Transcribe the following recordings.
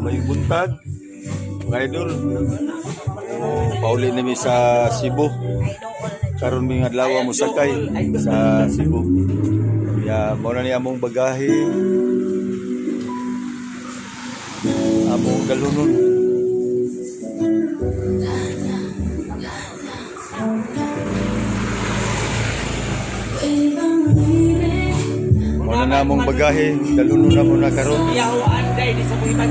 May buntag, mga idol. Oh, pauli nami sa Cebu. Karon mi adlaw mo sakay sa Cebu. Ya, mao na ni among bagahe. Among galunon. Mao na among bagahe, galunon na mo na karon.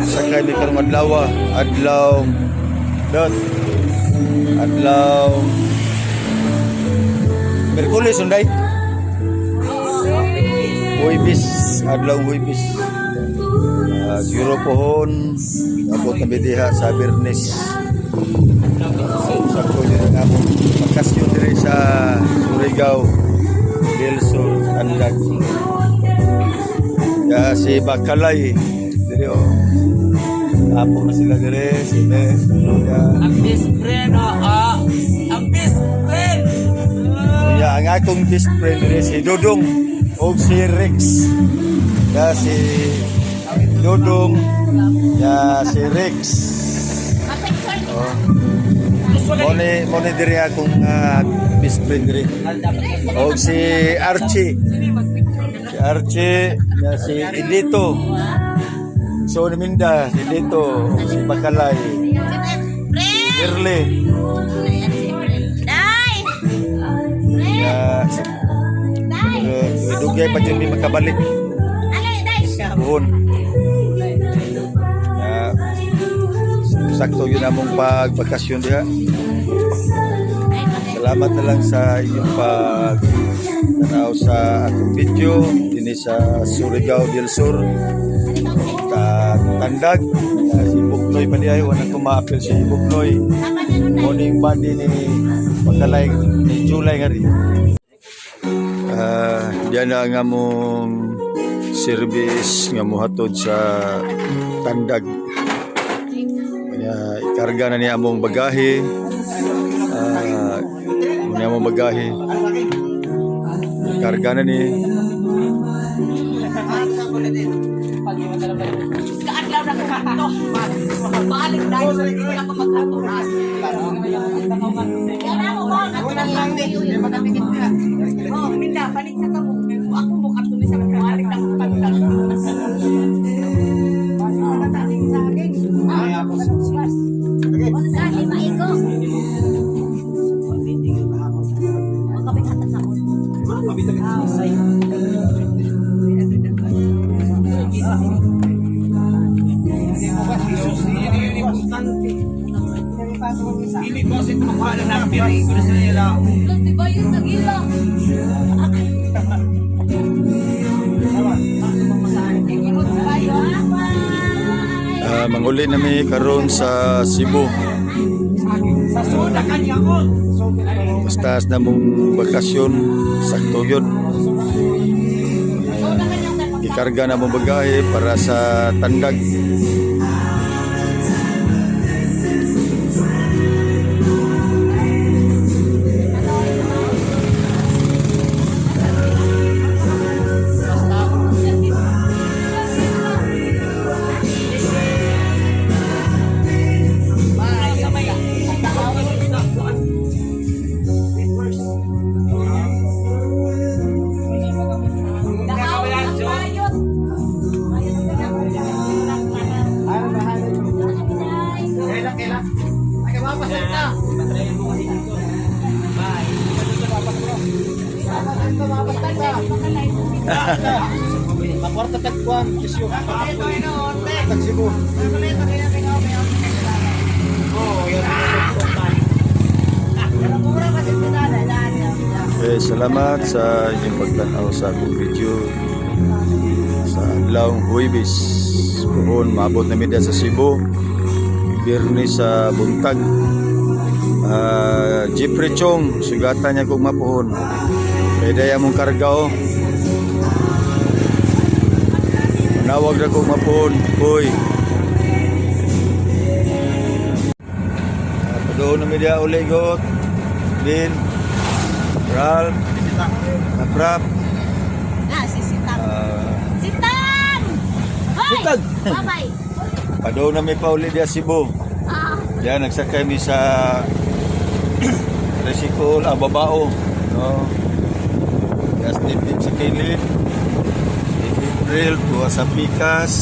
Sakay mi karong adlaw, adlaw dot. Adlaw Merkulis unday. Huwebes, adlaw Huwebes. Siguro pohon, abot na diha sa Bernes. Sakto yun ang among bakasyon diri sa Surigao del Sur, Tandag. Ya, si Bakalay diri oh. Apo na sila diri, si Me. Ya. Ang best friend, oo. Ang best friend. Ya, ang akong best friend diri si Dodong og si Rex. Ya, si Dodong, ya si Rex. Oh. Mo ni diri akong best friend diri. Og si Archie. Si Archie, ya si Edito. So ni Minda, si Edito, si Bakalay, Shirley. Day! Ya, si Day! pero dugay pa jud mi makabalik. Alay, day! Buhon. Ya, sakto yun among pagbakasyon diha. Salamat na lang sa inyong pag tanaw sa akong video dinhi sa Surigao del Sur. Ta Tandag. Ya, si Buknoy pa diay wala ko maapil si Buknoy. Morning body ni Pagkalay ni July nga rin. Diyan na ang among service nga mohatod sa Tandag. Kaya ikarga na niya among bagahe. Niya among bagahe. Ikarga na ni. Kaadlaw na ka to. Balik dahil hindi ako magkato. Kaya mo mo Oh, minda balik sa tamo. Ako mo kato ni sa balik na pagtag. Dahil maigo. Magkabit sa mo. Los di ba yun nagila? Manguli na mi karon sa Cebu. Sa soda kanya ko. Basta na mong bakasyon, sakto yun. Ikarga na mong bagahe para sa Tandag. Maporta tagkuan, isyo. Tag Cebu. Eh, salamat sa inyong pagtanaw sa akong video sa adlawng Huwebes. Puhon, maabot na media sa Cebu. Biyernes sa buntag. Jeffrey Chong, sugatan niya kong mapuhon. Kaya daya mong karga oh. Manawag na kong mapuhon. Hoy. Padoon na media uligot. Din. Ralph. Rap. Ah, si Sitang. Ah, Sitang! Hoy! buntag. Bye-bye. Padong na mi pauli diya Cebu. Ah, Yan, nagsakay mi sa tricycle, ang babao. No? Yes, dip sa kilid. Dip rail, tuwa sa Pikas.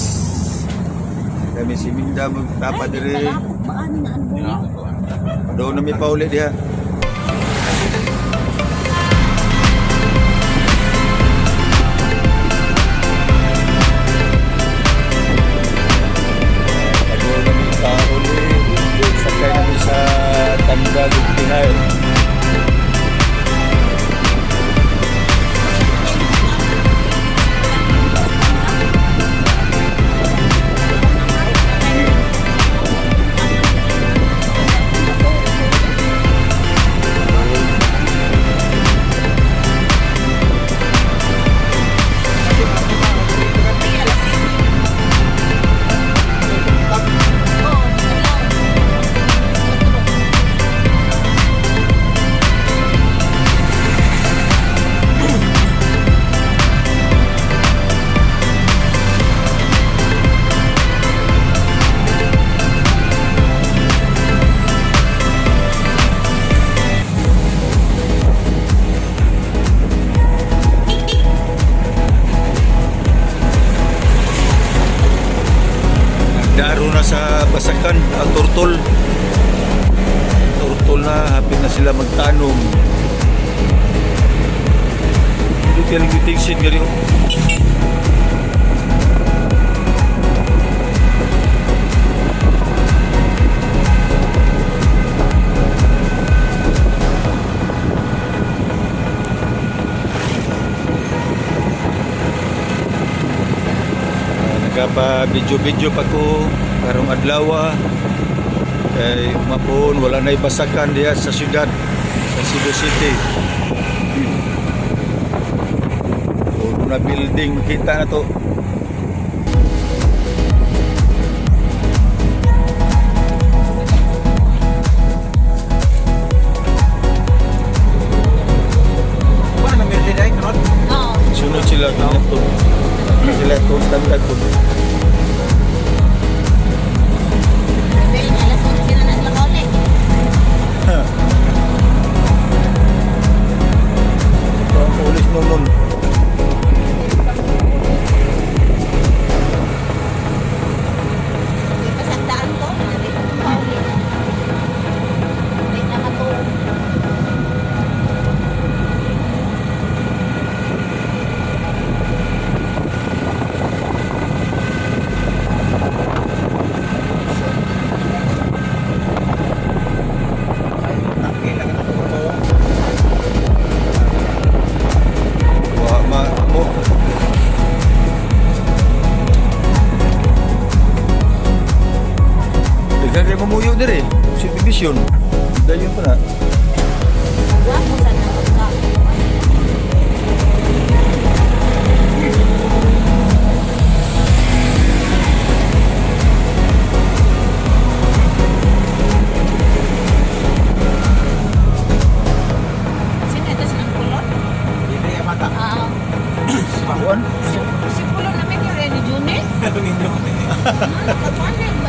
Kami si Minda magtapa dire. Maano na ang buhay. Doon na mi pauli diha. Doon na mi pauli. Sakay na mi sa Tanda Gugtinay. Nagdaro na sa Basakan, ang turtol. Turtol na, hapit na sila magtanom. Hindi kaya nagtitigsin gani oh. Nagapa video-video pa ko karong adlaw kay mapon wala na ibasakan diha sa syudad sa Cebu City. Puro na building makita na to. Wala na meron din ay kanot. Oo. Sunod sila ganyan to. Sila to standard po. Bel, alas 11 na na sila kauli. Ito ang pulis nun nun. May pasagdaan to. Hindi pa ito pauli. Hindi na matuog. Wa ma mo. Ikaw kay mamuyo dire. Subdivision. Dayon pa na. Gwapo sa nagka. Sino ito? Sinang pulot? Hindi ya mata. Oo. Kuan? Si pulot namin yung Rene Junes. Ano, kapanin.